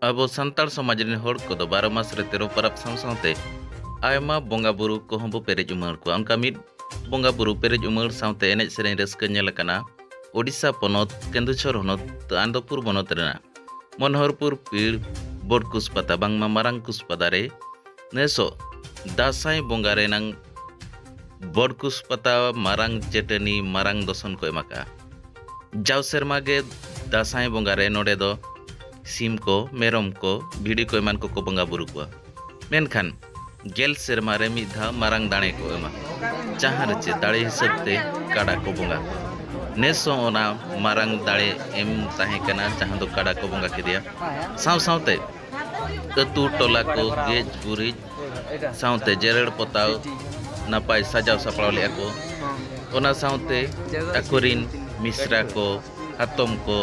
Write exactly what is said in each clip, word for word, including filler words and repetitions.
ᱟᱵᱚ ᱥᱟᱱᱛᱟᱲ ᱥᱚᱢᱟᱡᱽ ᱨᱮᱱ ᱦᱚᱲ ᱠᱚᱫᱚ ᱵᱟᱨᱚ ᱢᱟᱥ ᱨᱮ ᱛᱮᱨᱚ ᱯᱚᱨᱚᱵᱽ ᱥᱟᱶ ᱥᱟᱶᱛᱮ ᱟᱭᱢᱟ ᱵᱚᱸᱜᱟ ᱵᱩᱨᱩ ᱠᱚᱦᱚᱸ ᱵᱚ ᱯᱮᱨᱮᱡ ᱩᱢᱟᱹᱲ ᱠᱚᱣᱟ᱾ ᱚᱱᱠᱟ ᱢᱤᱫ ᱵᱚᱸᱜᱟ ᱵᱩᱨᱩ ᱯᱮᱨᱮᱡ ᱩᱢᱟᱹᱲ ᱥᱟᱶᱛᱮ ᱮᱱᱮᱡ ᱥᱮᱨᱮᱧ ᱨᱟᱹᱥᱠᱟᱹ ᱧᱮᱞ ᱟᱠᱟᱱᱟ ᱳᱰᱤᱥᱟ ᱯᱚᱱᱚᱛ ᱠᱮᱱᱫᱩᱪᱷᱚᱨ ᱦᱚᱱᱚᱛ ᱟᱱᱫᱚᱯᱩᱨ ᱵᱚᱱᱚᱛ ᱨᱮᱱᱟᱜ ᱢᱚᱱᱳᱦᱚᱨᱯᱩᱨ ᱯᱤᱲ ᱵᱚᱰ ᱠᱩᱥᱯᱟᱛᱟ, ᱵᱟᱝᱢᱟ ᱢᱟᱨᱟᱝ ᱠᱩᱥᱯᱟᱛᱟ ᱨᱮ ᱱᱮᱥᱚᱜ ᱫᱟᱸᱥᱟᱭ ᱵᱚᱸᱜᱟ ᱨᱮᱱᱟᱝ ᱵᱚᱰ ᱠᱩᱥᱯᱟᱛᱟ ᱢᱟᱨᱟᱝ ᱪᱟᱹᱴᱟᱹᱱᱤ ᱢᱟᱨᱟᱝ ᱫᱚᱥᱚᱱ ᱠᱚ ᱮᱢ ᱟᱠᱟᱫᱼᱟ᱾ ᱡᱟᱣ ᱥᱮᱨᱢᱟ ᱜᱮ ᱫᱟᱸᱥᱟᱭ ᱵᱚᱸᱜᱟ ᱨᱮ ᱱᱚᱰᱮ ᱫᱚ ᱥᱤᱢ ᱠᱚ, ᱢᱮᱨᱚᱢ ᱠᱚ, ᱵᱷᱤᱰᱤ ᱠᱚ ᱮᱢᱟᱱ ᱠᱚᱠᱚ ᱵᱚᱸᱜᱟ ᱵᱩᱨᱩ ᱠᱚᱣᱟ᱾ ᱢᱮᱱᱠᱷᱟᱱ ᱜᱮᱞ ᱥᱮᱨᱢᱟ ᱨᱮ ᱢᱤᱫ ᱫᱷᱟᱣ ᱢᱟᱨᱟᱝ ᱫᱟᱲᱮ ᱠᱚ ᱮᱢᱟ, ᱡᱟᱦᱟᱸ ᱨᱮ ᱪᱮ ᱫᱟᱲᱮ ᱦᱤᱥᱟᱹᱵ ᱛᱮ ᱠᱟᱰᱟ ᱠᱚ ᱵᱚᱸᱜᱟ ᱠᱚᱣᱟ᱾ ᱱᱮᱥ ᱦᱚᱸ ᱚᱱᱟ ᱢᱟᱨᱟᱝ ᱫᱟᱲᱮ ᱮᱢ ᱛᱟᱦᱮᱸ ᱠᱟᱱᱟ, ᱡᱟᱦᱟᱸ ᱫᱚ ᱠᱟᱰᱟ ᱠᱚ ᱵᱚᱸᱜᱟ ᱠᱮᱫᱮᱭᱟ᱾ ᱥᱟᱶ ᱥᱟᱶᱛᱮ ᱟᱹᱛᱩ ᱴᱚᱞᱟ ᱠᱚ ᱜᱮᱡ ᱜᱩᱨᱤᱡ ᱥᱟᱶᱛᱮ ᱡᱮᱨᱮᱲ ᱯᱚᱛᱟᱣ ᱱᱟᱯᱟᱭ ᱥᱟᱡᱟᱣ ᱥᱟᱯᱲᱟᱣ ᱞᱮᱫᱼᱟ ᱠᱚ᱾ ᱚᱱᱟ ᱥᱟᱶᱛᱮ ᱟᱠᱚᱨᱤᱱ ᱢᱤᱥᱨᱟ ᱠᱚ, ᱦᱟᱛᱚᱢ ᱠᱚ,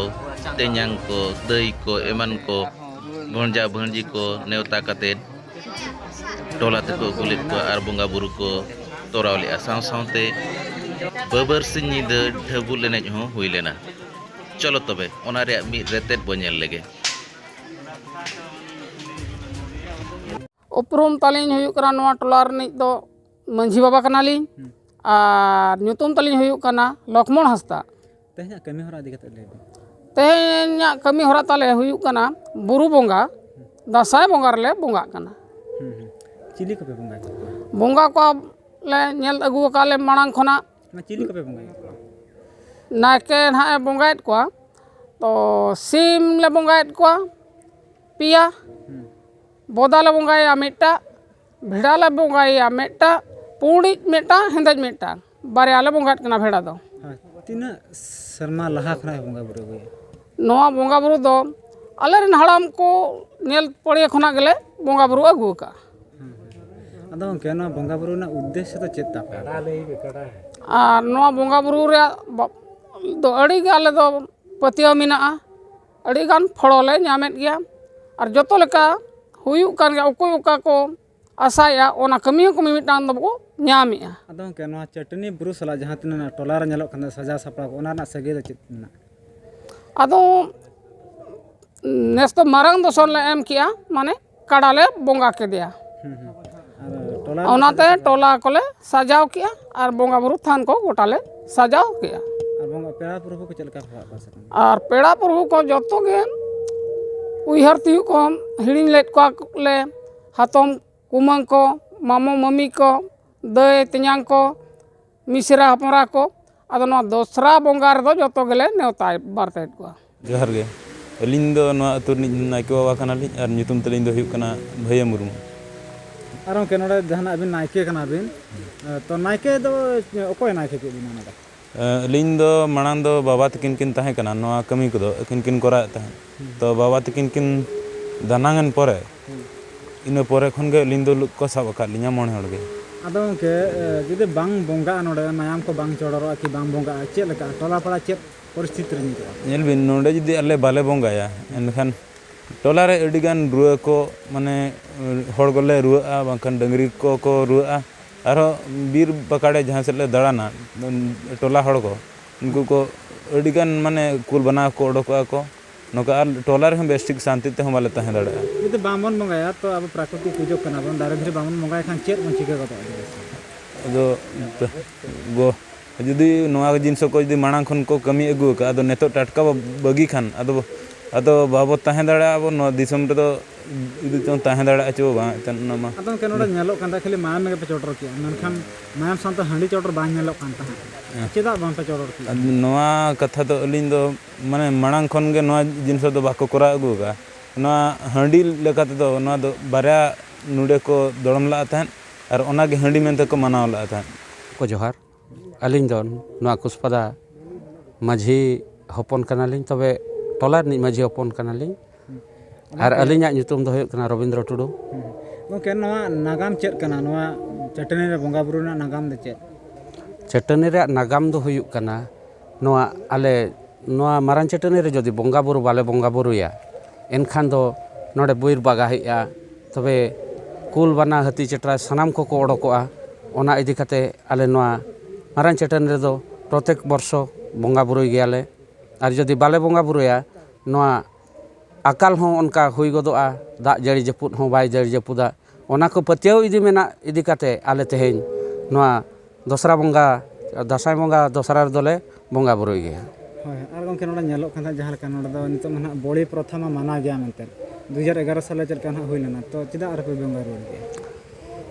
ᱛᱮᱧᱟᱝ ᱠᱚ, ᱫᱟᱹᱭ ᱠᱚ ᱮᱢᱟᱱ ᱠᱚ, ᱵᱷᱚᱸᱡᱟ ᱵᱷᱟᱹᱱᱡᱤ ᱠᱚ ᱱᱮᱣᱛᱟ ᱠᱟᱛᱮᱫ ᱴᱚᱞᱟ ᱛᱮᱠᱚ ᱟᱹᱜᱩ ᱞᱮᱫ ᱠᱚᱣᱟ ᱟᱨ ᱵᱚᱸᱜᱟ ᱵᱩᱨᱩ ᱠᱚ ᱛᱚᱨᱟᱣ ᱞᱮᱫᱼᱟ᱾ ᱥᱟᱶ ᱥᱟᱶᱛᱮ ᱵᱟᱹᱵᱟᱹᱨᱥᱤᱧ ᱧᱤᱫᱟᱹ ᱰᱷᱟᱹᱵᱩ ᱮᱱᱮᱡ ᱦᱚᱸ ᱦᱩᱭ ᱞᱮᱱᱟ᱾ ᱪᱚᱞᱚ ᱛᱚᱵᱮ ᱚᱱᱟ ᱨᱮᱭᱟᱜ ᱢᱤᱫ ᱨᱮᱛᱮᱫ ᱵᱚ ᱧᱮᱞ ᱞᱮᱜᱮ᱾ ᱩᱯᱨᱩᱢ ᱛᱟᱹᱞᱤᱧ ᱦᱩᱭᱩᱜ ᱠᱟᱱᱟ ᱱᱚᱣᱟ ᱴᱚᱞᱟ ᱨᱤᱱᱤᱡ ᱫᱚ ᱢᱟᱹᱡᱷᱤ ᱵᱟᱵᱟ ᱠᱟᱱᱟᱞᱤᱧ᱾ ᱦᱩᱸ᱾ ᱟᱨ ᱧᱩᱛᱩᱢ ᱛᱟᱹᱞᱤᱧ ᱦᱩᱭᱩᱜ ᱠᱟᱱᱟ ᱞᱚᱠᱷᱢᱚᱬ ᱦᱟᱸᱥᱫᱟ᱾ ᱛᱮᱦᱮᱧᱟᱜ ᱠᱟᱹᱢᱤ ᱦᱚᱨᱟ ᱤᱫᱤ ᱠᱟᱛᱮ ᱞᱟᱹᱭ ᱵᱤᱱ᱾ ᱛᱮᱦᱮᱧᱟᱜ ᱠᱟᱹᱢᱤ ᱦᱚᱨᱟ ᱛᱟᱞᱮ ᱦᱩᱭᱩᱜ ᱠᱟᱱᱟ ᱵᱩᱨᱩ ᱵᱚᱸᱜᱟ, ᱫᱟᱸᱥᱟᱭ ᱵᱚᱸᱜᱟ ᱨᱮᱞᱮ ᱵᱚᱸᱜᱟᱜ ᱠᱟᱱᱟ᱾ ᱦᱩᱸ, ᱦᱩᱸ᱾ ᱪᱤᱞᱤ ᱠᱚᱯᱮ ᱵᱚᱸᱜᱟᱭ ᱜᱮᱭᱟ? ᱵᱚᱸᱜᱟ ᱠᱚ ᱞᱮ ᱧᱮᱞ ᱟᱹᱜᱩ ᱟᱠᱟᱫ ᱞᱮ ᱢᱟᱲᱟᱝ ᱠᱷᱚᱱᱟᱜ᱾ ᱢᱟᱱᱮ ᱪᱤᱞᱤ ᱠᱚᱯᱮ ᱵᱚᱸᱜᱟᱭ ᱜᱮᱭᱟ? ᱱᱟᱭᱠᱮ ᱱᱟᱦᱟᱜ ᱮ ᱵᱚᱸᱜᱟᱭᱮᱫ ᱠᱚᱣᱟ, ᱛᱚ ᱥᱤᱢ ᱞᱮ ᱵᱚᱸᱜᱟᱭᱮᱫ ᱠᱚᱣᱟ ᱯᱮᱭᱟ, ᱦᱩᱸ᱾ ᱵᱚᱫᱟ ᱞᱮ ᱵᱚᱸᱜᱟᱭᱟ ᱢᱤᱫᱴᱟᱜ, ᱵᱷᱮᱲᱟ ᱞᱮ ᱵᱚᱸᱜᱟᱭᱟ ᱢᱤᱫᱴᱟᱝ, ᱯᱩᱸᱰᱤᱡ ᱢᱤᱫᱴᱟᱝ, ᱦᱮᱸᱫᱮᱡ ᱢᱤᱫᱴᱟᱝ, ᱵᱟᱨᱭᱟ ᱞᱮ ᱵᱚᱸᱜᱟᱭᱮᱫ ᱠᱟᱱᱟ ᱵᱷᱮᱲᱟ ᱫᱚ᱾ ᱦᱳᱭ, ᱛᱤᱱᱟᱹᱜ ᱥᱮᱨᱢᱟ ᱞᱟᱦᱟ ᱠᱷᱚᱱᱟᱜ ᱵᱚᱸᱜᱟ ᱵᱩᱨᱩ ᱟᱹᱜᱩᱭᱮᱫ? ᱱᱚᱣᱟ ᱵᱚᱸᱜᱟ ᱵᱩᱨᱩ ᱫᱚ ᱟᱞᱮ ᱨᱮᱱ ᱦᱟᱲᱟᱢ ᱠᱚ ᱧᱮᱞ ᱯᱚᱲᱤᱭᱟᱹ ᱠᱷᱚᱱᱟᱜ ᱜᱮᱞᱮ ᱵᱚᱸᱜᱟ ᱵᱩᱨᱩ ᱟᱹᱜᱩ ᱟᱠᱟᱫᱼᱟ᱾ ᱦᱮᱸ, ᱦᱮᱸ᱾ ᱟᱫᱚ ᱜᱚᱢᱠᱮ, ᱱᱚᱣᱟ ᱵᱚᱸᱜᱟ ᱵᱩᱨᱩ ᱨᱮᱱᱟᱜ ᱩᱫᱽᱫᱮᱥᱥᱚ ᱫᱚ ᱪᱮᱫ ᱛᱟᱯᱮ? ᱟᱨ ᱱᱚᱣᱟ ᱵᱚᱸᱜᱟ ᱵᱩᱨᱩ ᱨᱮᱭᱟᱜ ᱵᱟ-, ᱫᱚ ᱟᱹᱰᱤ ᱜᱮ ᱟᱞᱮ ᱫᱚ ᱯᱟᱹᱛᱭᱟᱹᱣ ᱢᱮᱱᱟᱜᱼᱟ, ᱟᱹᱰᱤ ᱜᱟᱱ ᱯᱷᱚᱲᱚ ᱞᱮ ᱧᱟᱢᱮᱫ ᱜᱮᱭᱟ᱾ ᱟᱨ ᱡᱚᱛᱚ ᱞᱮᱠᱟ ᱦᱩᱭᱩᱜ ᱠᱟᱱ ᱜᱮᱭᱟ, ᱚᱠᱚᱭ ᱚᱠᱟ ᱠᱚ ᱟᱥᱟᱭᱮᱫᱼᱟ, ᱚᱱᱟ ᱠᱟᱹᱢᱤ ᱦᱚᱸ ᱠᱟᱹᱢᱤ ᱢᱤᱫᱴᱟᱝ ᱫᱚᱵᱚ ᱧᱟᱢᱮᱫᱼᱟ᱾ ᱟᱫᱚ ᱜᱚᱢᱠᱮ, ᱱᱚᱣᱟ ᱪᱟᱹᱴᱱᱤ ᱵᱩᱨᱩ ᱥᱟᱞᱟᱜ ᱡᱟᱦᱟᱸ ᱛᱤᱱᱟᱹᱜ ᱴᱚᱞᱟ ᱨᱮ ᱧᱮᱞᱚᱜ ᱠᱟᱱ ᱫᱚ ᱥᱟᱡᱟᱣ ᱥᱟᱯᱲᱟᱣ ᱠᱚ, ᱚᱱᱟ ᱨᱮᱱᱟᱜ ᱥᱟᱹᱜᱟᱹᱭ ᱫᱚ ᱪᱮᱫ ᱢᱮᱱᱟᱜᱼᱟ? ᱟᱫᱚ ᱱᱮᱥ ᱫᱚ ᱢᱟᱨᱟᱝ ᱫᱚᱥᱚᱱ ᱞᱮ ᱮᱢ ᱠᱮᱜᱼᱟ, ᱢᱟᱱᱮ ᱠᱟᱰᱟ ᱞᱮ ᱵᱚᱸᱜᱟ ᱠᱮᱫᱮᱭᱟ᱾ ᱦᱩᱸ, ᱦᱩᱸ᱾ ᱟᱨ ᱴᱚᱞᱟ ᱚᱱᱟᱛᱮ ᱴᱚᱞᱟ ᱠᱚᱞᱮ ᱥᱟᱡᱟᱣ ᱠᱮᱜᱼᱟ ᱟᱨ ᱵᱚᱸᱜᱟ ᱵᱩᱨᱩ ᱛᱷᱟᱱ ᱠᱚ ᱜᱚᱴᱟ ᱞᱮ ᱥᱟᱡᱟᱣ ᱠᱮᱜᱼᱟ᱾ ᱟᱨ ᱵᱚᱸᱜᱟ, ᱯᱮᱲᱟ ᱯᱨᱚᱵᱷᱩ ᱠᱚ ᱪᱮᱫ ᱞᱮᱠᱟ ᱯᱮ ᱦᱚᱦᱚᱣᱟᱫ ᱠᱚᱣᱟ ᱥᱮ ᱵᱟᱝ? ᱟᱨ ᱯᱮᱲᱟ ᱯᱨᱚᱵᱷᱩ ᱠᱚ ᱡᱚᱛᱚ ᱜᱮ ᱩᱭᱦᱟᱹᱨ ᱛᱤᱭᱳᱜ ᱠᱚ ᱦᱤᱲᱤᱧ ᱞᱮᱫ ᱠᱚᱣᱟ ᱞᱮ, ᱦᱟᱛᱚᱢ ᱠᱩᱢᱟᱹᱝ ᱠᱚ, ᱢᱟᱢᱚ ᱢᱟᱹᱢᱤ ᱠᱚ, ᱫᱟᱹᱭ ᱛᱮᱧᱟᱝ ᱠᱚ, ᱢᱤᱥᱨᱟ ᱦᱚᱯᱚᱱᱨᱟ ᱠᱚ᱾ ᱟᱫᱚ ᱱᱚᱣᱟ ᱫᱚᱥᱨᱟ ᱵᱚᱸᱜᱟ ᱨᱮᱫᱚ ᱡᱚᱛᱚ ᱜᱮᱞᱮ ᱱᱮᱣᱛᱟ ᱵᱟᱨᱛᱮᱭᱮᱫ ᱠᱚᱣᱟ᱾ ᱡᱚᱦᱟᱨ ᱜᱮ᱾ ᱟᱹᱞᱤᱧ ᱫᱚ ᱱᱚᱣᱟ ᱟᱹᱛᱩ ᱨᱤᱱᱤᱡ ᱱᱟᱭᱠᱮ ᱵᱟᱵᱟ ᱠᱟᱱᱟᱞᱤᱧ ᱟᱨ ᱧᱩᱛᱩᱢ ᱛᱟᱹᱞᱤᱧ ᱫᱚ ᱦᱩᱭᱩᱜ ᱠᱟᱱᱟ ᱵᱷᱟᱹᱭᱟᱹ ᱢᱩᱨᱢᱩ᱾ ᱟᱨ ᱜᱚᱢᱠᱮ, ᱱᱚᱰᱮ ᱡᱟᱦᱟᱱᱟᱜ ᱟᱹᱵᱤᱱ ᱱᱟᱭᱠᱮ ᱠᱟᱱᱟ ᱵᱤᱱ, ᱛᱚ ᱱᱟᱭᱠᱮ ᱫᱚ ᱚᱠᱚᱭ ᱱᱟᱭᱠᱮ ᱠᱮᱫ ᱵᱤᱱᱟ ᱱᱚᱰᱮ? ᱟᱹᱞᱤᱧ ᱫᱚ ᱢᱟᱲᱟᱝ ᱫᱚ ᱵᱟᱵᱟ ᱛᱟᱹᱠᱤᱱ ᱠᱤᱱ ᱛᱟᱦᱮᱸ ᱠᱟᱱᱟ, ᱱᱚᱣᱟ ᱠᱟᱹᱢᱤ ᱠᱚᱫᱚ ᱟᱹᱠᱤᱱ ᱠᱤᱱ ᱠᱚᱨᱟᱣᱮᱫ ᱛᱟᱦᱮᱸᱫ᱾ ᱦᱩᱸ᱾ ᱛᱚ ᱵᱟᱵᱟ ᱛᱟᱹᱠᱤᱱ ᱠᱤᱱ ᱫᱟᱱᱟᱝ ᱮᱱ ᱯᱚᱨᱮ, ᱦᱩᱸ᱾ ᱤᱱᱟᱹ ᱯᱚᱨᱮ ᱠᱷᱚᱱ ᱜᱮ ᱟᱹᱞᱤᱧ ᱫᱚ ᱞᱩᱜ ᱠᱚ ᱥᱟᱵ ᱟᱠᱟᱫ ᱞᱤᱧᱟ ᱢᱚᱬᱮ ᱦᱚᱲ ᱜᱮ᱾ ᱟᱫᱚ ᱜᱚᱢᱠᱮ, ᱮ, ᱡᱩᱫᱤ ᱵᱟᱝ ᱵᱚᱸᱜᱟᱜᱼᱟ ᱱᱚᱰᱮ, ᱢᱟᱭᱟᱢ ᱠᱚ ᱵᱟᱝ ᱪᱚᱰᱚᱨᱚᱜᱼᱟ ᱠᱤ ᱵᱟᱝ ᱵᱚᱸᱜᱟᱜᱼᱟ, ᱪᱮᱫ ᱞᱮᱠᱟ ᱴᱚᱞᱟ ᱯᱟᱲᱟ ᱪᱮᱫ ᱯᱚᱨᱤᱥᱛᱷᱤᱛᱤ ᱨᱮ ᱧᱩᱨᱩᱜᱼᱟ? ᱧᱮᱞ ᱵᱤᱱ, ᱱᱚᱰᱮ ᱡᱩᱫᱤ ᱟᱞᱮ ᱵᱟᱞᱮ ᱵᱚᱸᱜᱟᱭᱟ, ᱮᱱᱠᱷᱟᱱ ᱴᱚᱞᱟ ᱨᱮ ᱟᱹᱰᱤ ᱜᱟᱱ ᱨᱩᱣᱟᱹ ᱠᱚ, ᱢᱟᱱᱮ, ᱦᱚᱲ ᱠᱚᱞᱮ ᱨᱩᱣᱟᱹᱜᱼᱟ, ᱵᱟᱝᱠᱷᱟᱱ ᱰᱟᱹᱝᱨᱤ ᱠᱚᱠᱚ ᱨᱩᱣᱟᱹᱜᱼᱟ᱾ ᱟᱨᱦᱚᱸ ᱵᱤᱨ ᱯᱟᱠᱟᱲᱮ ᱡᱟᱦᱟᱸ ᱥᱮᱫ ᱞᱮ ᱫᱟᱬᱟᱱᱟ, ᱴᱚᱞᱟ ᱦᱚᱲ ᱠᱚ, ᱩᱱᱠᱩ ᱠᱚ ᱟᱹᱰᱤ ᱜᱟᱱ, ᱢᱟᱱᱮ, ᱠᱩᱞ ᱵᱟᱱᱟ ᱠᱚ ᱚᱰᱚᱠᱚᱜᱼᱟ ᱠᱚ᱾ ᱱᱚᱝᱠᱟ ᱟᱨ ᱴᱚᱞᱟ ᱨᱮᱦᱚᱸ ᱵᱮᱥ ᱴᱷᱤᱠ ᱥᱟᱱᱛᱤ ᱛᱮᱦᱚᱸ ᱵᱟᱞᱮ ᱛᱟᱦᱮᱸ ᱫᱟᱲᱮᱭᱟᱜᱼᱟ᱾ ᱡᱩᱫᱤ ᱵᱟᱝᱵᱚᱱ ᱵᱚᱸᱜᱟᱭᱟ, ᱛᱚ ᱟᱵᱚ ᱯᱨᱟᱠᱨᱤᱛᱤᱠ ᱯᱩᱡᱟᱹ ᱠᱟᱱᱟ ᱵᱚᱱ, ᱫᱟᱨᱮ ᱫᱷᱤᱨᱤ ᱵᱟᱵᱚᱱ ᱵᱚᱸᱜᱟᱭ ᱠᱷᱟᱱ ᱪᱮᱫ ᱵᱚᱱ ᱪᱤᱠᱟᱹ ᱜᱚᱫᱚᱜᱼᱟ? ᱟᱫᱚ ᱜᱚ-, ᱡᱩᱫᱤ ᱱᱚᱣᱟ ᱡᱤᱱᱤᱥ ᱠᱚ ᱡᱩᱫᱤ ᱢᱟᱲᱟᱝ ᱠᱷᱚᱱ ᱠᱚ ᱠᱟᱹᱢᱤ ᱟᱹᱜᱩ ᱟᱠᱟᱫ, ᱟᱫᱚ ᱱᱤᱛᱚᱜ ᱴᱟᱴᱠᱟ ᱵᱚ ᱵᱟᱹᱜᱤ ᱠᱷᱟᱱ, ᱟᱫᱚ, ᱟᱫᱚ ᱵᱟᱵᱚ ᱛᱟᱦᱮᱸ ᱫᱟᱲᱮᱭᱟᱜᱼᱟ ᱟᱵᱚ ᱱᱚᱣᱟ ᱫᱤᱥᱚᱢ ᱨᱮᱫᱚ, ᱡᱩᱫᱤ ᱪᱚᱝ ᱛᱟᱦᱮᱸ ᱫᱟᱲᱮᱭᱟᱜᱼᱟ ᱪᱮ ᱵᱟᱝ, ᱮᱱᱛᱮᱫ ᱚᱱᱟ ᱢᱟ᱾ ᱟᱫᱚ ᱜᱚᱢᱠᱮ, ᱱᱚᱰᱮ ᱧᱮᱞᱚᱜ ᱠᱟᱱ ᱛᱟᱦᱮᱸᱫ ᱠᱷᱟᱹᱞᱤ ᱢᱟᱭᱟᱢ ᱜᱮᱯᱮ ᱪᱚᱰᱚᱨ ᱠᱮᱜᱼᱟ, ᱢᱮᱱᱠᱷᱟᱱ ᱢᱟᱭᱟᱢ ᱥᱟᱶᱛᱮ ᱦᱟᱺᱰᱤ ᱪᱚᱰᱚᱨ ᱵᱟᱝ ᱧᱮᱞᱚᱜ ᱠᱟᱱ ᱛᱟᱦᱮᱸᱫ᱾ ᱦᱮᱸ᱾ ᱪᱮᱫᱟᱜ ᱵᱟᱝᱯᱮ ᱪᱚᱰᱚᱨ ᱠᱮᱜᱼᱟ? ᱟᱫᱚ ᱱᱚᱣᱟ ᱠᱟᱛᱷᱟ ᱫᱚ ᱟᱹᱞᱤᱧ ᱫᱚ, ᱢᱟᱱᱮ, ᱢᱟᱲᱟᱝ ᱠᱷᱚᱱ ᱜᱮ ᱱᱚᱣᱟ ᱡᱤᱱᱤᱥ ᱫᱚ ᱵᱟᱠᱚ ᱠᱚᱨᱟᱣ ᱟᱹᱜᱩ ᱟᱠᱟᱫᱼᱟ᱾ ᱱᱚᱣᱟ ᱦᱟᱺᱰᱤ ᱞᱮᱠᱟ ᱛᱮᱫᱚ ᱱᱚᱣᱟ ᱫᱚ ᱵᱟᱨᱭᱟ ᱱᱚᱰᱮ ᱠᱚ ᱫᱚᱲᱚᱢ ᱞᱟᱜᱼᱟ ᱛᱟᱦᱮᱸᱫ ᱟᱨ ᱚᱱᱟᱜᱮ ᱦᱟᱺᱰᱤ ᱢᱮᱱᱛᱮ ᱠᱚ ᱢᱟᱱᱟᱣ ᱞᱟᱜᱼᱟ ᱛᱟᱦᱮᱸᱫ᱾ ᱠᱚ ᱡᱚᱦᱟᱨ᱾ ᱟᱹᱞᱤᱧ ᱫᱚ ᱱᱚᱣᱟ ᱠᱩᱥᱯᱟᱫᱟ ᱢᱟᱹᱡᱷᱤ ᱦᱚᱯᱚᱱ ᱠᱟᱱᱟᱞᱤᱧ, ᱛᱚᱵᱮ ᱴᱚᱞᱟ ᱨᱤᱱᱤᱡ ᱢᱟᱹᱡᱷᱤ ᱦᱚᱯᱚᱱ ᱠᱟᱱᱟᱞᱤᱧ᱾ ᱟᱨ ᱟᱹᱞᱤᱧᱟᱜ ᱧᱩᱛᱩᱢ ᱫᱚ ᱦᱩᱭᱩᱜ ᱠᱟᱱᱟ ᱨᱚᱵᱤᱱᱫᱨᱚ ᱴᱩᱰᱩ᱾ ᱦᱩᱸ᱾ ᱜᱚᱢᱠᱮ, ᱱᱚᱣᱟ ᱱᱟᱜᱟᱢ ᱪᱮᱫ ᱠᱟᱱᱟ? ᱱᱚᱣᱟ ᱪᱟᱹᱴᱟᱹᱱᱤ ᱨᱮ ᱵᱚᱸᱜᱟ ᱵᱩᱨᱩ ᱨᱮᱱᱟᱜ ᱱᱟᱜᱟᱢ ᱫᱚ ᱪᱮᱫ? ᱪᱟᱹᱴᱟᱹᱱᱤ ᱨᱮᱭᱟᱜ ᱱᱟᱜᱟᱢ ᱫᱚ ᱦᱩᱭᱩᱜ ᱠᱟᱱᱟ, ᱱᱚᱣᱟ ᱟᱞᱮ ᱱᱚᱣᱟ ᱢᱟᱨᱟᱝ ᱪᱟᱹᱴᱟᱹᱱᱤ ᱨᱮ ᱡᱩᱫᱤ ᱵᱚᱸᱜᱟ ᱵᱩᱨᱩ ᱵᱟᱞᱮ ᱵᱚᱸᱜᱟ ᱵᱩᱨᱩᱭᱟ, ᱮᱱᱠᱷᱟᱱ ᱫᱚ ᱱᱚᱰᱮ ᱵᱤᱨ ᱵᱟᱜᱟ ᱦᱮᱡᱼᱟ, ᱛᱚᱵᱮ ᱠᱩᱞ ᱵᱟᱱᱟ ᱦᱟᱹᱛᱤ ᱪᱮᱴᱨᱟ ᱥᱟᱱᱟᱢ ᱠᱚᱠᱚ ᱚᱰᱚᱠᱚᱜᱼᱟ᱾ ᱚᱱᱟ ᱤᱫᱤ ᱠᱟᱛᱮ ᱟᱞᱮ ᱱᱚᱣᱟ ᱢᱟᱨᱟᱝ ᱪᱟᱹᱴᱟᱹᱱᱤ ᱨᱮᱫᱚ ᱯᱨᱚᱛᱮᱠ ᱵᱚᱨᱥᱚ ᱵᱚᱸᱜᱟ ᱵᱩᱨᱩᱭ ᱜᱮᱭᱟᱞᱮ᱾ ᱟᱨ ᱡᱩᱫᱤ ᱵᱟᱞᱮ ᱵᱚᱸᱜᱟ ᱵᱩᱨᱩᱭᱟ, ᱱᱚᱣᱟ ᱟᱠᱟᱞ ᱦᱚᱸ ᱚᱱᱠᱟ ᱦᱩᱭ ᱜᱚᱫᱚᱜᱼᱟ, ᱫᱟᱜ ᱡᱟᱹᱲᱤ ᱡᱟᱹᱯᱩᱫ ᱦᱚᱸ ᱵᱟᱭ ᱡᱟᱹᱲᱤ ᱡᱟᱹᱯᱩᱫᱟ᱾ ᱚᱱᱟ ᱠᱚ ᱯᱟᱹᱛᱭᱟᱹᱣ ᱤᱫᱤ ᱢᱮᱱᱟᱜ ᱤᱫᱤ ᱠᱟᱛᱮ ᱟᱞᱮ ᱛᱮᱦᱮᱧ ᱱᱚᱣᱟ ᱫᱚᱥᱨᱟ ᱵᱚᱸᱜᱟ, ᱫᱟᱸᱥᱟᱭ ᱵᱚᱸᱜᱟ ᱫᱚᱥᱨᱟ ᱨᱮᱫᱚᱞᱮ ᱵᱚᱸᱜᱟ ᱵᱩᱨᱩᱭ ᱜᱮᱭᱟ᱾ ᱦᱳᱭ, ᱟᱨ ᱜᱚᱢᱠᱮ, ᱱᱚᱰᱮ ᱧᱮᱞᱚᱜ ᱠᱟᱱ ᱛᱟᱦᱮᱸᱫ ᱡᱟᱦᱟᱸ ᱞᱮᱠᱟ, ᱱᱚᱰᱮ ᱫᱚ ᱱᱤᱛᱚᱜ ᱢᱟ ᱱᱟᱦᱟᱜ ᱵᱚᱲᱤ ᱯᱨᱚᱛᱷᱟ ᱢᱟ ᱢᱟᱱᱟᱣ ᱜᱮᱭᱟ ᱢᱮᱱᱛᱮ, ᱫᱩ ᱦᱟᱡᱟᱨ ᱮᱜᱟᱨᱚ ᱥᱟᱞ ᱨᱮ ᱪᱮᱫ ᱞᱮᱠᱟ ᱱᱟᱦᱟᱜ ᱦᱩᱭ ᱞᱮᱱᱟ, ᱛᱚ ᱪᱮᱫᱟᱜ ᱟᱨᱯᱮ ᱵᱚᱸᱜᱟ ᱨᱩᱣᱟᱹᱲ ᱠᱮᱜᱼᱟ?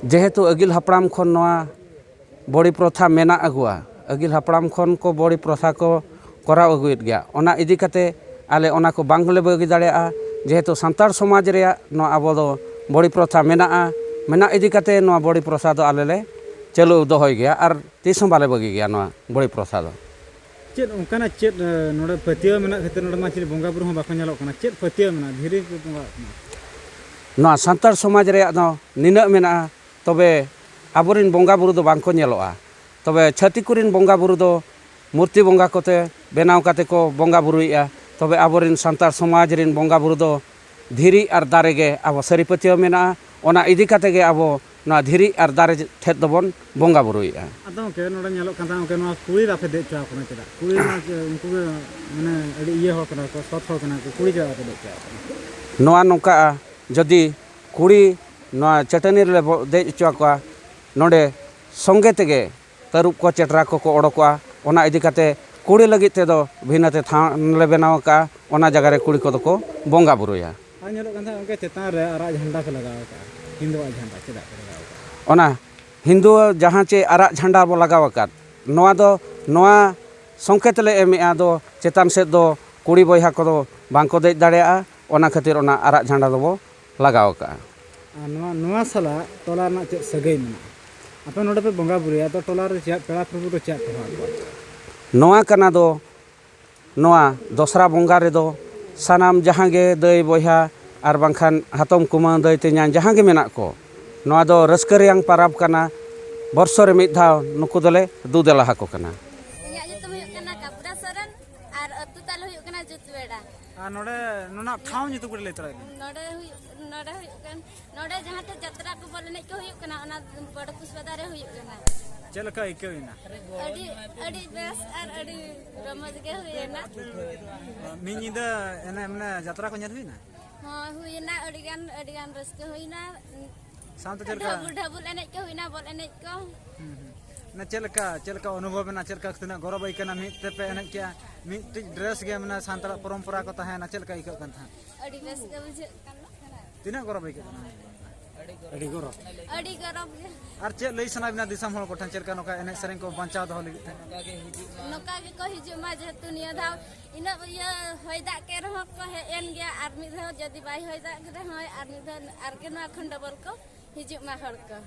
ᱡᱮᱦᱮᱛᱩ ᱟᱹᱜᱤᱞ ᱦᱟᱯᱲᱟᱢ ᱠᱷᱚᱱ ᱱᱚᱣᱟ ᱵᱚᱲᱤ ᱯᱨᱚᱛᱷᱟ ᱢᱮᱱᱟᱜ ᱟᱹᱜᱩᱣᱟ, ᱟᱹᱜᱤᱞ ᱦᱟᱯᱲᱟᱢ ᱠᱷᱚᱱ ᱠᱚ ᱵᱚᱲᱤ ᱯᱨᱚᱛᱷᱟ ᱠᱚ ᱠᱚᱨᱟᱣ ᱟᱹᱜᱩᱭᱮᱫ ᱜᱮᱭᱟ, ᱚᱱᱟ ᱤᱫᱤ ᱠᱟᱛᱮ ᱟᱞᱮ ᱚᱱᱟ ᱠᱚ ᱵᱟᱝ ᱞᱮ ᱵᱟᱹᱜᱤ ᱫᱟᱲᱮᱭᱟᱜᱼᱟ᱾ ᱡᱮᱦᱮᱛᱩ ᱥᱟᱱᱛᱟᱲ ᱥᱚᱢᱟᱡᱽ ᱨᱮᱭᱟᱜ ᱱᱚᱣᱟ ᱟᱵᱚ ᱫᱚ ᱵᱚᱲᱤ ᱯᱨᱚᱛᱷᱟ ᱢᱮᱱᱟᱜᱼᱟ, ᱢᱮᱱᱟᱜ ᱤᱫᱤ ᱠᱟᱛᱮ ᱱᱚᱣᱟ ᱵᱚᱲᱤ ᱯᱨᱚᱛᱷᱟ ᱫᱚ ᱟᱞᱮ ᱞᱮ ᱪᱟᱹᱞᱩ ᱫᱚᱦᱚᱭ ᱜᱮᱭᱟ ᱟᱨ ᱛᱤᱥ ᱦᱚᱸ ᱵᱟᱞᱮ ᱵᱟᱹᱜᱤ ᱜᱮᱭᱟ ᱱᱚᱣᱟ ᱵᱚᱲᱤ ᱯᱨᱚᱛᱷᱟ ᱫᱚ᱾ ᱪᱮᱫ ᱚᱱᱠᱟᱱᱟᱜ ᱪᱮᱫ, ᱮ, ᱱᱚᱰᱮ ᱯᱟᱹᱛᱭᱟᱹᱣ ᱢᱮᱱᱟᱜ ᱠᱷᱟᱹᱛᱤᱨ ᱱᱚᱰᱮ ᱢᱟ ᱪᱤᱞᱤ ᱵᱚᱸᱜᱟ ᱵᱩᱨᱩ ᱦᱚᱸ ᱵᱟᱠᱚ ᱧᱮᱞᱚᱜ ᱠᱟᱱᱟ? ᱪᱮᱫ ᱯᱟᱹᱛᱭᱟᱹᱣ ᱢᱮᱱᱟᱜᱼᱟ? ᱫᱷᱤᱨᱤ ᱠᱚ ᱵᱚᱸᱜᱟᱜ ᱠᱟᱱᱟ? ᱱᱚᱣᱟ ᱥᱟᱱᱛᱟᱲ ᱥᱚᱢᱟᱡᱽ ᱨᱮᱭᱟᱜ ᱫᱚ ᱱᱤᱱᱟᱹᱜ ᱢᱮᱱᱟᱜᱼᱟ, ᱛᱚᱵᱮ ᱟᱵᱚᱨᱮᱱ ᱵᱚᱸᱜᱟ ᱵᱩᱨᱩ ᱫᱚ ᱵᱟᱝ ᱠᱚ ᱧᱮᱞᱚᱜᱼᱟ᱾ ᱛᱚᱵᱮ ᱪᱷᱟᱹᱛᱤᱠ ᱠᱚᱨᱮᱱ ᱵᱚᱸᱜᱟ ᱵᱩᱨᱩ ᱫᱚ ᱢᱩᱨᱛᱤ ᱵᱚᱸᱜᱟ ᱠᱚᱛᱮ ᱵᱮᱱᱟᱣ ᱠᱟᱛᱮ ᱠᱚ ᱵᱚᱸᱜᱟ ᱵᱩᱨᱩᱭᱮᱫᱼᱟ᱾ ᱛᱚᱵᱮ ᱟᱵᱚᱨᱮᱱ ᱥᱟᱱᱛᱟᱲ ᱥᱚᱢᱟᱡᱽ ᱨᱮᱱ ᱵᱚᱸᱜᱟ ᱵᱩᱨᱩ ᱫᱚ ᱫᱷᱤᱨᱤ ᱟᱨ ᱫᱟᱨᱮ ᱜᱮ ᱟᱵᱚ ᱥᱟᱹᱨᱤ ᱯᱟᱹᱛᱭᱟᱹᱣ ᱢᱮᱱᱟᱜᱼᱟ᱾ ᱚᱱᱟ ᱤᱫᱤ ᱠᱟᱛᱮ ᱜᱮ ᱟᱵᱚ ᱱᱚᱣᱟ ᱫᱷᱤᱨᱤ ᱟᱨ ᱫᱟᱨᱮ ᱴᱷᱮᱱ ᱫᱚᱵᱚᱱ ᱵᱚᱸᱜᱟ ᱵᱩᱨᱩᱭᱮᱫᱼᱟ᱾ ᱟᱫᱚ ᱜᱚᱢᱠᱮ, ᱱᱚᱰᱮ ᱧᱮᱞᱚᱜ ᱠᱟᱱ ᱛᱟᱦᱮᱸᱫ, ᱜᱚᱢᱠᱮ, ᱱᱚᱣᱟ ᱠᱩᱲᱤ ᱵᱟᱯᱮ ᱫᱮᱡ ᱦᱚᱪᱚ ᱟᱠᱚ ᱠᱟᱱᱟ ᱪᱮᱫᱟᱜ? ᱠᱩᱲᱤ ᱢᱟ ᱪᱮ-, ᱩᱱᱠᱩ ᱜᱮ ᱢᱟᱱᱮ ᱟᱹᱰᱤ ᱤᱭᱟᱹ ᱦᱚᱲ ᱠᱟᱱᱟ ᱠᱚ, ᱥᱚᱛ ᱦᱚᱲ ᱠᱟᱱᱟ ᱠᱚ, ᱠᱩᱲᱤ ᱪᱮᱫᱟᱜ ᱵᱟᱯᱮ ᱫᱮᱡ ᱦᱚᱪᱚ ᱟᱠᱚ ᱠᱟᱱᱟ? ᱱᱚᱣᱟ ᱱᱚᱝᱠᱟᱜᱼᱟ, ᱡᱩᱫᱤ ᱠᱩᱲᱤ ᱱᱚᱣᱟ ᱪᱟᱹᱴᱟᱹᱱᱤ ᱨᱮᱞᱮ ᱵᱚ-, ᱫᱮᱡ ᱦᱚᱪᱚ ᱟᱠᱚᱣᱟ, ᱱᱚᱰᱮ ᱥᱚᱸᱜᱮ ᱛᱮᱜᱮ ᱛᱟᱹᱨᱩᱵ ᱠᱚ, ᱪᱮᱴᱨᱟ ᱠᱚᱠᱚ ᱚᱰᱚᱠᱚᱜᱼᱟ᱾ ᱚᱱᱟ ᱤᱫᱤ ᱠᱟᱛᱮ ᱠᱩᱲᱤ ᱞᱟᱹᱜᱤᱫ ᱛᱮᱫᱚ ᱵᱷᱤᱱᱟᱹᱛᱮ ᱛᱷᱟᱱ ᱞᱮ ᱵᱮᱱᱟᱣ ᱟᱠᱟᱫᱼᱟ᱾ ᱚᱱᱟ ᱡᱟᱭᱜᱟ ᱨᱮ ᱠᱩᱲᱤ ᱠᱚᱫᱚ ᱠᱚ ᱵᱚᱸᱜᱟ ᱵᱩᱨᱩᱭᱟ᱾ ᱟᱨ ᱧᱮᱞᱚᱜ ᱠᱟᱱ ᱛᱟᱦᱮᱸᱫ ᱜᱚᱢᱠᱮ, ᱪᱮᱛᱟᱱ ᱨᱮ ᱟᱨᱟᱜ ᱡᱷᱟᱱᱰᱟ ᱠᱚ ᱞᱟᱜᱟᱣ ᱟᱠᱟᱫᱼᱟ, ᱦᱤᱱᱫᱩᱣᱟᱜ ᱡᱷᱟᱱᱰᱟ ᱪᱮᱫᱟᱜ ᱠᱚ ᱞᱟᱜᱟᱣ ᱟᱠᱟᱫᱼᱟ? ᱚᱱᱟ ᱦᱤᱱᱫᱩ ᱡᱟᱦᱟᱸ ᱪᱮ ᱟᱨᱟᱜ ᱡᱷᱟᱱᱰᱟ ᱵᱚ ᱞᱟᱜᱟᱣ ᱟᱠᱟᱫ, ᱱᱚᱣᱟ ᱫᱚ ᱱᱚᱣᱟ ᱥᱚᱝᱠᱮᱛ ᱞᱮ ᱮᱢᱮᱜᱼᱟ, ᱫᱚ ᱪᱮᱛᱟᱱ ᱥᱮᱫ ᱫᱚ ᱠᱩᱲᱤ ᱵᱚᱭᱦᱟ ᱠᱚᱫᱚ ᱵᱟᱝ ᱠᱚ ᱫᱮᱡ ᱫᱟᱲᱮᱭᱟᱜᱼᱟ᱾ ᱚᱱᱟ ᱠᱷᱟᱹᱛᱤᱨ ᱚᱱᱟ ᱟᱨᱟᱜ ᱡᱷᱟᱱᱰᱟ ᱫᱚᱵᱚ ᱞᱟᱜᱟᱣ ᱟᱠᱟᱫᱼᱟ᱾ ᱟᱨ ᱱᱚᱣᱟ, ᱱᱚᱣᱟ ᱥᱟᱞᱟᱜ ᱴᱚᱞᱟ ᱨᱮᱱᱟᱜ ᱪᱮᱫ ᱥᱟᱹᱜᱟᱹᱭ ᱢᱮᱱᱟᱜᱼᱟ? ᱟᱯᱮ ᱱᱚᱰᱮ ᱯᱮ ᱵᱚᱸᱜᱟ ᱵᱩᱨᱩᱭᱟ, ᱛᱚ ᱴᱚᱞᱟ ᱨᱮ ᱪᱮᱫ ᱯᱮᱲᱟ ᱯᱨᱚᱵᱷᱩ ᱫᱚ ᱪᱮᱫ ᱯᱮ ᱦᱚᱦᱚ ᱟᱠᱚᱣᱟ? ᱱᱚᱣᱟ ᱠᱟᱱᱟ ᱫᱚ, ᱱᱚᱣᱟ ᱫᱚᱥᱨᱟ ᱵᱚᱸᱜᱟ ᱨᱮᱫᱚ ᱥᱟᱱᱟᱢ ᱡᱟᱦᱟᱸ ᱜᱮ ᱫᱟᱹᱭ ᱵᱚᱭᱦᱟ ᱟᱨ ᱵᱟᱝᱠᱷᱟᱱ ᱦᱟᱛᱚᱢ ᱠᱩᱢᱟᱹᱝ ᱫᱟᱹᱭ ᱛᱮᱧᱟᱝ ᱡᱟᱦᱟᱸ ᱜᱮ ᱢᱮᱱᱟᱜ ᱠᱚ, ᱱᱚᱣᱟ ᱫᱚ ᱨᱟᱹᱥᱠᱟᱹ ᱨᱮᱭᱟᱝ ᱯᱟᱨᱟᱵᱽ ᱠᱟᱱᱟ᱾ ᱵᱚᱨᱥᱚ ᱨᱮ ᱢᱤᱫ ᱫᱷᱟᱣ ᱱᱩᱠᱩ ᱫᱚᱞᱮ ᱫᱩ ᱫᱮᱞᱟ ᱟᱠᱚ ᱠᱟᱱᱟ᱾ ᱤᱧᱟᱹᱜ ᱧᱩᱛᱩᱢ ᱦᱩᱭᱩᱜ ᱠᱟᱱᱟ ᱠᱟᱯᱩᱨᱟ ᱥᱚᱨᱮᱱ ᱟᱨ ᱟᱹᱛᱩ ᱛᱟᱞᱮ ᱦᱩᱭᱩᱜ ᱠᱟᱱᱟ ᱡᱩᱛᱵᱮᱲᱟ᱾ ᱟᱨ ᱱᱚᱰᱮ ᱱᱚᱣᱟ ᱴᱷᱟᱶ ᱧᱩᱛᱩᱢ ᱠᱟᱹᱴᱤᱡ ᱞᱟᱹᱭ ᱛᱚᱨᱟᱭ ᱢᱮ᱾ ᱱᱚᱰᱮ ᱦᱩᱭᱩᱜ, ᱱᱚᱰᱮ ᱦᱩᱭᱩᱜ ᱠᱟᱱᱟ, ᱱᱚᱰᱮ ᱡᱟᱦᱟᱸ ᱴᱷᱮᱱ ᱡᱟᱛᱨᱟ ᱠᱚ ᱵᱚᱞ ᱮᱱᱮᱡ ᱠᱚ ᱦᱩᱭᱩᱜ ᱠᱟᱱᱟ, ᱚᱱᱟ ᱵᱚᱲ ᱯᱩᱥᱯᱟᱫᱟ ᱨᱮ ᱦᱩᱭᱩᱜ ᱠᱟᱱᱟ᱾ ᱪᱮᱫ ᱞᱮᱠᱟ ᱟᱹᱭᱠᱟᱹᱣ ᱮᱱᱟ? ᱟᱹᱰᱤ ᱟᱹᱰᱤ ᱵᱮᱥ ᱟᱨ ᱟᱹᱰᱤ ᱨᱚᱢᱚᱡᱽ ᱜᱮ ᱦᱩᱭᱮᱱᱟ᱾ ᱢᱤᱫ ᱧᱤᱫᱟᱹ ᱮᱱᱮᱡ ᱢᱟᱱᱮ ᱡᱟᱛᱨᱟ ᱠᱚ ᱧᱮᱞ ᱦᱩᱭᱱᱟ? ᱦᱚᱸ, ᱦᱩᱭᱮᱱᱟ᱾ ᱟᱹᱰᱤ ᱜᱟᱱ ᱟᱹᱰᱤ ᱜᱟᱱ ᱨᱟᱹᱥᱠᱟᱹ ᱦᱩᱭᱮᱱᱟ᱾ ᱥᱟᱶᱛᱮ ᱪᱮᱫ ᱞᱮᱠᱟ? ᱰᱷᱟᱵᱩᱞ ᱰᱷᱟᱵᱩᱞ ᱮᱱᱮᱡ ᱠᱚ ᱦᱩᱭᱮᱱᱟ, ᱵᱚᱞ ᱮᱱᱮᱡ ᱠᱚ᱾ ᱦᱩᱸ, ᱦᱩᱸ᱾ ᱢᱟᱱᱮ ᱪᱮᱫ ᱞᱮᱠᱟ, ᱪᱮᱫ ᱞᱮᱠᱟ ᱚᱱᱩᱵᱷᱚᱵ ᱮᱱᱟ? ᱪᱮᱫ ᱞᱮᱠᱟ, ᱛᱤᱱᱟᱹᱜ ᱜᱚᱨᱚᱵ ᱟᱹᱭᱠᱟᱹᱣ ᱮᱱᱟ? ᱢᱤᱫ ᱛᱮᱯᱮ ᱮᱱᱮᱡ ᱠᱮᱜᱼᱟ, ᱢᱤᱫᱴᱤᱡ ᱰᱨᱮᱥ ᱜᱮ, ᱢᱟᱱᱮ ᱥᱟᱱᱛᱟᱲᱟᱜ ᱯᱚᱨᱚᱢᱯᱚᱨᱟ ᱠᱚ ᱛᱟᱦᱮᱸᱭᱮᱱᱟ, ᱪᱮᱫ ᱞᱮᱠᱟ ᱟᱹᱭᱠᱟᱹᱜ ᱠᱟᱱ ᱛᱟᱦᱮᱸᱫ? ᱟᱹᱰᱤ ᱵᱮᱥ ᱜᱮ ᱵᱩᱡᱷᱟᱹᱜ ᱠᱟᱱᱟ᱾ ᱛᱤᱱᱟᱹᱜ ᱜᱚᱨᱚᱵ ᱟᱹᱭᱠᱟᱹᱜ ᱠᱟᱱᱟ? ᱟᱹᱰᱤ ᱜᱚᱨᱚᱵ᱾ ᱟᱹᱰᱤ ᱜᱚᱨᱚᱵ ᱜᱮ᱾ ᱟᱨ ᱪᱮᱫ ᱞᱟᱹᱭ ᱥᱟᱱᱟ ᱵᱤᱱᱟ ᱫᱤᱥᱚᱢ ᱦᱚᱲ ᱠᱚᱴᱷᱮᱱ, ᱪᱮᱫ ᱞᱮᱠᱟ ᱱᱚᱝᱠᱟ ᱮᱱᱮᱡ ᱥᱮᱨᱮᱧ ᱠᱚ ᱵᱟᱧᱪᱟᱣ ᱫᱚᱦᱚ ᱞᱟᱹᱜᱤᱫ ᱛᱮ? ᱱᱚᱝᱠᱟ ᱜᱮᱠᱚ ᱦᱤᱡᱩᱜ ᱢᱟ, ᱡᱮᱦᱮᱛᱩ ᱱᱤᱭᱟᱹ ᱫᱷᱟᱣ ᱤᱱᱟᱹᱜ ᱤᱭᱟᱹ ᱦᱚᱭ ᱫᱟᱜ ᱠᱮᱫ ᱨᱮᱦᱚᱸ ᱠᱚ ᱦᱮᱡ ᱮᱱ ᱜᱮᱭᱟ, ᱟᱨ ᱢᱤᱫ ᱫᱷᱟᱣ ᱡᱩᱫᱤ ᱵᱟᱭ ᱦᱚᱭ ᱫᱟᱜ ᱨᱮᱦᱚᱸ ᱟᱨ ᱢᱤᱫ ᱫᱷᱟᱣ ᱟᱨᱜᱮ ᱱᱚᱣᱟ ᱠᱷᱚᱱ ᱰᱚᱵᱚᱞ ᱠᱚ ᱦᱤᱡᱩᱜ ᱢᱟ ᱦᱚᱲ ᱠᱚ᱾